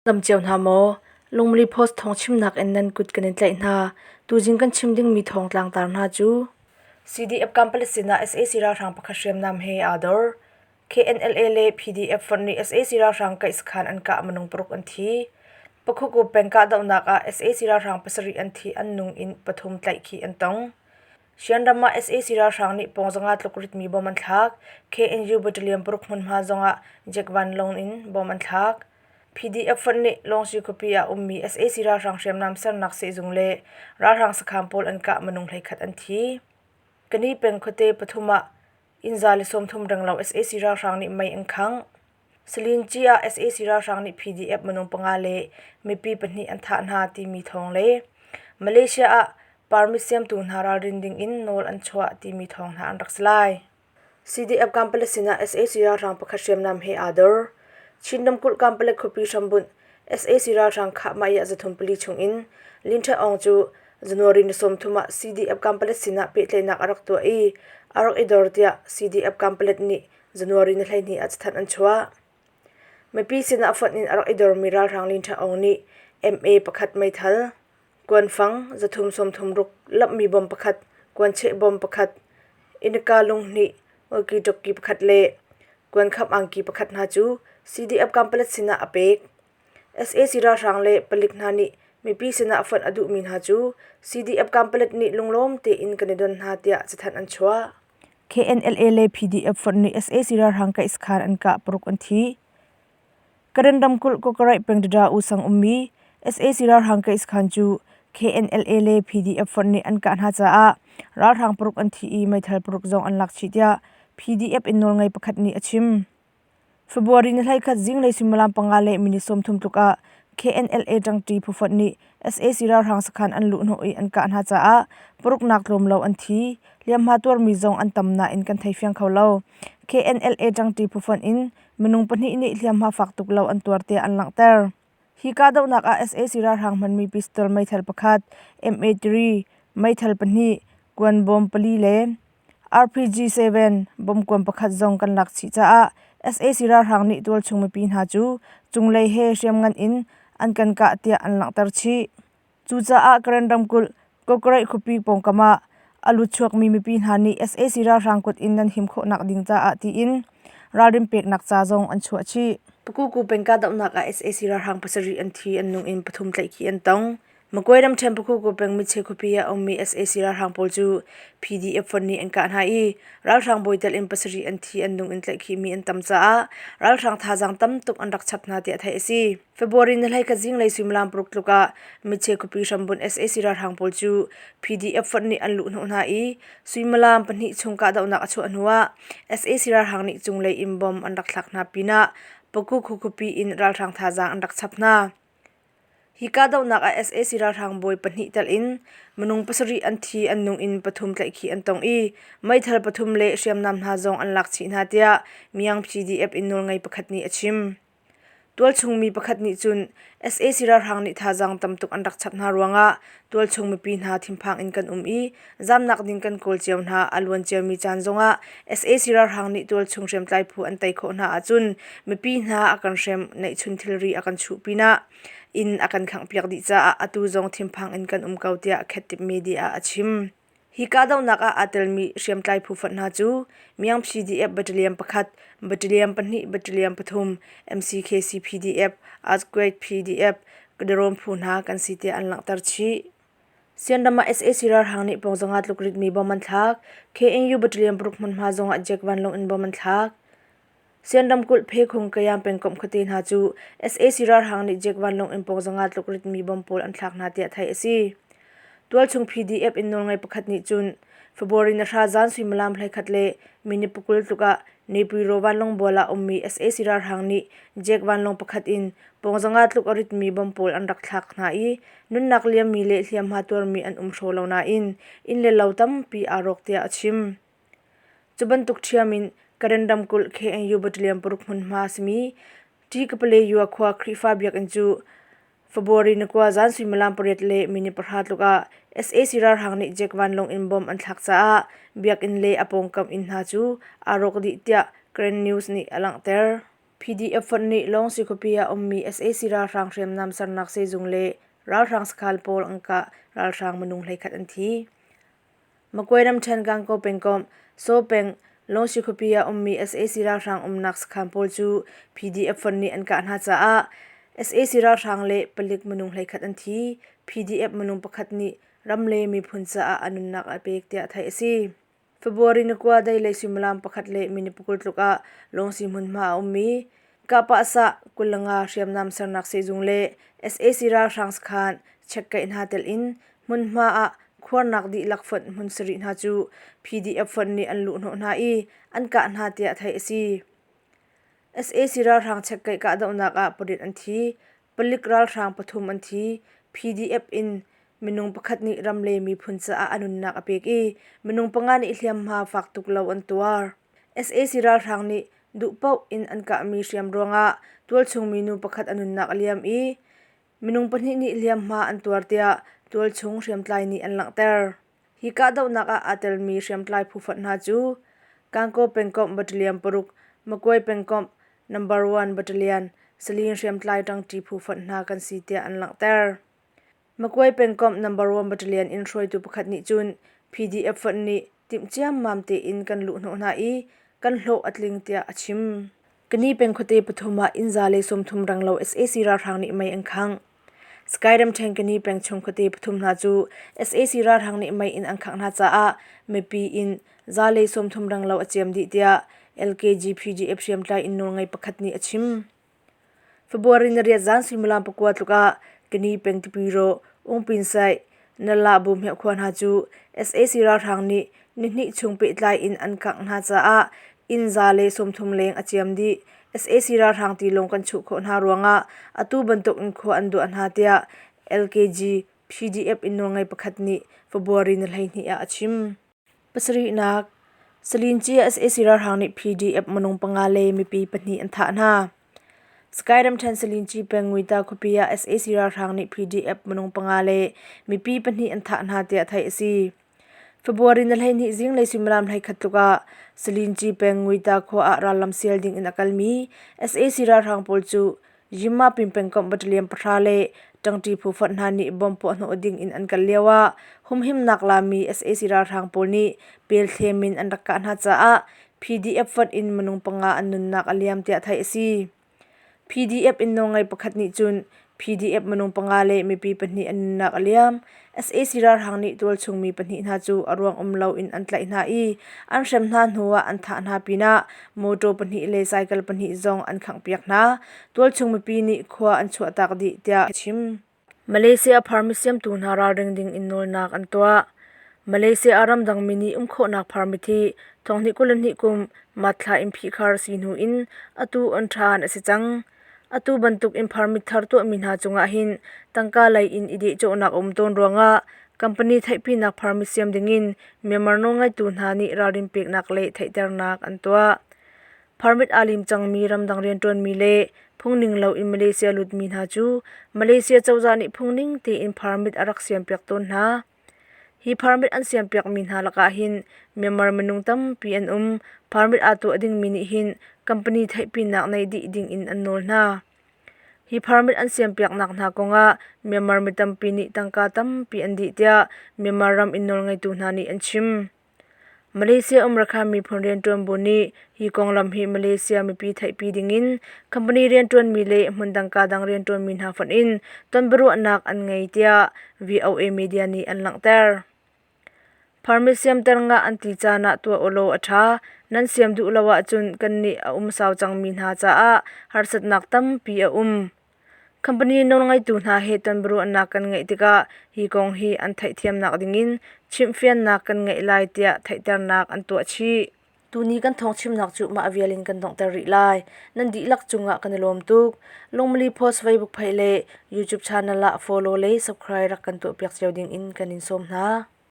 Dam cio hna maw? Lungmili Post thawngchimnak in nan kut kan in tlaih hna. Tuzing kan chim dingmi thawngtlang tar hna cu CDF Kampalet sinah sac ralhrang pakhat hriamnam he aa dor. KNLA le PDF fonh nih sac ralhrang kaih sakhan an kah minung paruk an thi. Pakhuku peng kahdohnak ah sac ralhrang pasarih an thi an nung in pathum tlaihkhih an tong. Sianram ah sac ralhrang nih pawng zanga tluk ritmi bom an thlak. KNU Battalion paruk hmunhma zongah Jack vanlawng in bom an thlak. PDF fonh nih Lawngsi khuapi ah ummi sac ralhrang hriamnam sernak sehzung le ralhrang sakhan pawl an kah minung 11 an thi. Kani peng khuate pathum ah inn 130 renglo sac ralhrang nih mei an khangh. Salinci ah sac ralhrang nih PDF minung panga le mipi pahnih an thah hna timi thawng le Malaysia ah permit siamtu hna ralrin ding in nawl an chuah timi thawng hna an rak si lai. CDF Kampala sinah sac ralhrang pakhat hriamnam he aa dor. Chin ramkulh Kampala khuapi hrambunh sac ralhrang khah mah 34 chungin Lin Htwe Aung cu January ni 30 ah CDF Kampala sinah pehtlaihnak a rak tuah i a rak i dor tiah CDF Kampala nih January ni 12 ah cathanh an chuah. Mipi sinah fonh in a rak i dormi ralhrang Lin Htwe Aung nih MA pakhat meithal, Kuanfang 336 lamhmi bom pakhat, kuancheh bom pakhat, innka lunghnih, walkie-talkie pakhat le kuankham angki pakhat hna cu CDF Kampalet sinah a pek. Sac ralhrang le palik hna nih mipi sinah fonh a duhmi hna cu CDF Kampalet nih lunglawm tein kan i don hna tiah cathanh an chuah. KNLA le PDF fonh nih sac ralhrang kaih sakhan an kah paruk an thi. Karen ramkulh Kawkaraih peng Dada Usang ummi sac ralhrang kaih sakhan cu KNLA le PDF fonh nih an kah hna caah ralhrang paruk an thi i meithal paruk zong an lak chih tiah PDF in nawlngei pakhat nih a chim. February ni 11 zinglei suimilam panga le minute 30 tluk ah KNLA ṭangṭi phufonh nih sac ralhrang sakhan an luhhnawh i an kah hna caah paruknak tlawm lo an thi. Hliamhma tuarmi zong an tam nain kan thei fiang kho lo. KNLA ṭangṭi phufonh in Minung pahnih nih hliamhma fak tuk lo an tuar tiah an langhter. Hi kahdohnak ah sac ralhrang hmanmi pistol meithal pakhat, MA3 meithal pahnih, kuan bawm pali le RPG-7 bomkuan pakhat zong kan lak chih caah sac ralhrang nih tualchung mipi hna cu cunglei he hriamngan in an kan kah tiah an langhter chih. Cucaah Karen ramkulh Kawkaraih khuapi pawngkam ah a lutchuakmi mipi hna nih sac ralhrang kut in nan him khawhnak ding caah tiin ralrin peknak ca zong an chuah chih. Pakuku peng kahdohnak ah sac ralhrang pasarih an thi, an nung in pathum tlaihkhih an tong. Magway ramṭhen Pakuku peng Mitche khuapi ah a ummi sac ralhrang pawl cu PDF fonh nih an kah hna i ralhrang bawi tel in pasarih an thi, an nung in tlaihkhihmi an tam caah ralhrang thazaang tam tuk an rak chap hna tiah theih a si. February ni 11 zinglei suimilam paruk tluk ah Mitche khuapi hrambunh sac ralhrang pawl cu PDF fonh nih an luhhnawh hna i suimilam pahnih chung kahdohnak a chuah hnuah sac ralhrang nih cunglei in bomb an rak thlak hna pinah Pakukhu khuapi in ralhrang thazaang an rak chap hna. Hi kahdohnak ah sac ralhrang bawi pahnih telh in minung pasarih an thi an nung in pathum tlaihkhih an tong i meithal pathum le hriamnam hna zong an lak chih hna tiah Myang PDF in nawlngei pakhat nih a chim. Tualchung mi pakhat nih cun sac ralhrang nih thazaang tamtuk an rak chap hna ruangah tualchung mipi hna thinphang in kan um i zamnak ding kan kawl cio hna. A luan ciami caan zongah sac ralhrang nih tualchung hriamtlai phu an tei khawh hna ahcun mipi hna a kan hrem, neihchun thilri a kan chuh pinah inn a kan khanghpiak dih caah atu zong thinphang in kan um ko tiah Khettip media ah a chim. Hi kahdohnak ah aa telmi hriamtlai phu fonh hna cu Myang PDF Battalion pakhat, Battalion pahnih, Battalion pathum, MCKC PDF, Earthquake PDF, Kadaron phu hna kan si tiah an langhter chih. Sianram ah sac ralhrang nih pawng zanga tluk ritmi bom an thlak. KNU Battalion paruk hmunhma zongah Jack vanlawng in bom an thlak. Sian ramkulh Phekhung Kayam pengkomh khuate hna cu sac ralhrang nih Jack vanlawng in pawng zanga tluk ritmi bomb pawl an thlak hna tiah theih a si. Tualchung PDF in nawlngei pakhat nih cun February ni hra zan suimilam 11 le minute 20 tluk ah Naypyidaw vanlawng bual ah ummi sac ralhrang nih Jack vanlawng pakhat in pawng zanga tluk a ritmi bomb pawl an rak thlak hna i nunnak liammi le hliamhma tuarmi an um hraw lo nain inn le lo tampi aa rawk tiah a chim. Cu bantuk ṭhiam in Karen ramkulh KNU Battalion paruk hmunhma a simi Ṭikapale-yua khua Khrihfa biakinn cu February ni kua zan suimilam pariat le minute pahra tluk ah sac ralhrang nih Jack vanlawng in bomb an thlak caah biakinn le a pawngkam inn hna cu aa rawk dih tiah Karen News nih a langhter. PDF fonh nih Lawngsi khuapi ah ummi sac ralhrang hriamnam sernak sehzung le ralhrang sakhan pawl an kah ralhrang minung 11 an thi. Magway ramṭhen Gangaw pengkomh Saw peng Lawngsi khuapi ah ummi sac ralhrang umnak sakhan pawl cu PDF fonh nih an kah hna caah sac ralhrang le palik minung 11 an thi. PDF minung pakhat nih ram le miphun caah a nunnak a pek tiah theih a si. February ni 9 dei lei suimilam pakhat le minute 20 tluk ah Lawngsi hmunhma a ummi Kahpahsah 25 hriamnam sernak sehzung le sac ralhrang sakhan chekkeih hna telh in hmunhma ah khuarnak dihlak fonh hmun sarih hna cu PDF fonh nih an luhhnawh hna i an kah hna tiah theih a si. Sac ralhrang chekkeih kahdohnak ah pariat an thi, palik ralhrang pathum an thi, PDF in minung pakhat nih ram le miphun caah a nunnak a pek i minung panga nih hliamhma fak tuk lo an tuar. Sac ralhrang nih duh paoh in an kahmi hriam ruangah tualchung minu pakhat a nunnak a liam i minung pahnih nih hliamhma an tuar tiah tualchung hriamtlai nih an langhter. Hi kahdohnak ah aa telmi hriamtlai phu fonh hna cu Gangaw pengkomh Battalion paruk, Magway pengkomh Number 1 Battalion, Salin hriamtlai ṭangṭi phu fonh hna kan si tiah an langhter. Magway pengkomh Number 1 Battalion in hruaitu pakhat nih cun PDF fonh nih timh ciammam tein kan luhhnawh hna i kan hlawh a tling tiah a chim. Kani peng khuate pathum ah inn 130 renglo sac ralhrang nih mei an khangh. Sky ramṭhen Kani peng chung khuate pathum hna cu sac ralhrang nih mei in an khangh hna caah mipi inn 130 renglo a ciam dih tiah LKG PDF hriamtlai inn nawlngei pakhat nih a chim. February ni riat zan suimilam pakua tluk ah Kani peng Tipi-rawh, Ungpinsaih, Nala Bumhmeh khua hna cu sac ralhrang nih nihnih chung pehtlai in an kangh hna caah inn 130 leng a ciam dih. Sac ralhrang tilawng kan chuh khawh hna ruangah atu bantuk in khua an duah hna tiah LKG PDF in nawlngei pakhat nih February ni 12 ah a chim. Pasarihnak, Salinci sac ralhrang nih PDF minung panga le mipi pahnih an thah hna. Sky ramṭhen Salinci peng Nguita khuapi ah sac ralhrang nih PDF minung panga le mipi pahnih an thah hna tiah theih a si. February ni 12 zinglei suimilam 11 tluk ah Salinci peng Nguita khua ah rallam sial ding in a kalmi sac ralhrang pawl cu Yinmapin pengkomh battalion pahra le ṭangṭi phu fonh hna nih bomb puahhnawh ding in an kal lio ah humhimnak lami sac ralhrang pawl nih pelthlem in an rak kah hna caah PDF fonh in minung panga an nunnak a liam tiah theih a si. PDF in nawlngei pakhat nih cun PDF minung panga le mipi pahnih an nunnak a liam. Sac ralhrang nih tualchung mi pahnih hna cu a ruang um loin an tlaih hna i an hrem hna hnuah an thah hna pinah mawṭaw pahnih le cycle pahnih zong an khanghpiak hna. Tualchung mipi nih khua an chuahtak dih tiah a chim. Malaysia permit siamtu hna ralring ding in nawlnak an tuah. Malaysia ah ramdangmi nih um khawhnak permit hi 2022 kum March thla in phihkhar a si hnu in atu on ṭhan a si cang. Atu bantuk in permit thar tuahmi hna cungah hin tangka lei in i dehcawhnak a um tawn ruangah company theihpinak permit siam dingin Myanmar nawlngeitu hna nih ralrin peknak le theihternak an tuah. Permit aa lim cangmi ramdang rianṭuanmi le phungning loin Malaysia lutmi hna cu Malaysia cozah nih phungning tein permit a rak siampiak tawn hna. Hi permit an siampiakmi hna lakah hin Myanmar minung tampi an um. Permit aa tuah dingmi nih hin company theihpinak nei dih dingin an nawl hna. Hi permit an siampiaknak hna kongah Myanmar mi tampi nih tangka tampi an dih tiah Myanmar ram in nawlngeitu hna nih an chim. Malaysia um Rakhine miphun rianṭuan bu nih hi konglam hi Malaysia mipi theihpi dingin company rianṭuanmi le hmundang kadang rianṭuanmi hna fonh in tonbiaruahnak an ngei tiah VOA media nih an langhter. Permit siamter ngah an ti caan ah tuah ulaw a ṭha. Nan siam duh lo ahcun kannih a um sau cangmi hna caah harsatnak tampi a um. Company nawlngeitu hna he tonbiaruahnak kan ngeih tikah hi kong hi an theihthiamnak dingin chimhfiannak kan ngeih lai tiah theihternak an tuah chih. Tuni kan thawngchimnak cu mah vial in kan donghter rih lai. Nan dihlak cungah kan i lawm tuk. Lungmali Post Facebook page le YouTube channel ah follow le subscribe rak kan tuahpiak cio ding in kan in sawm hna.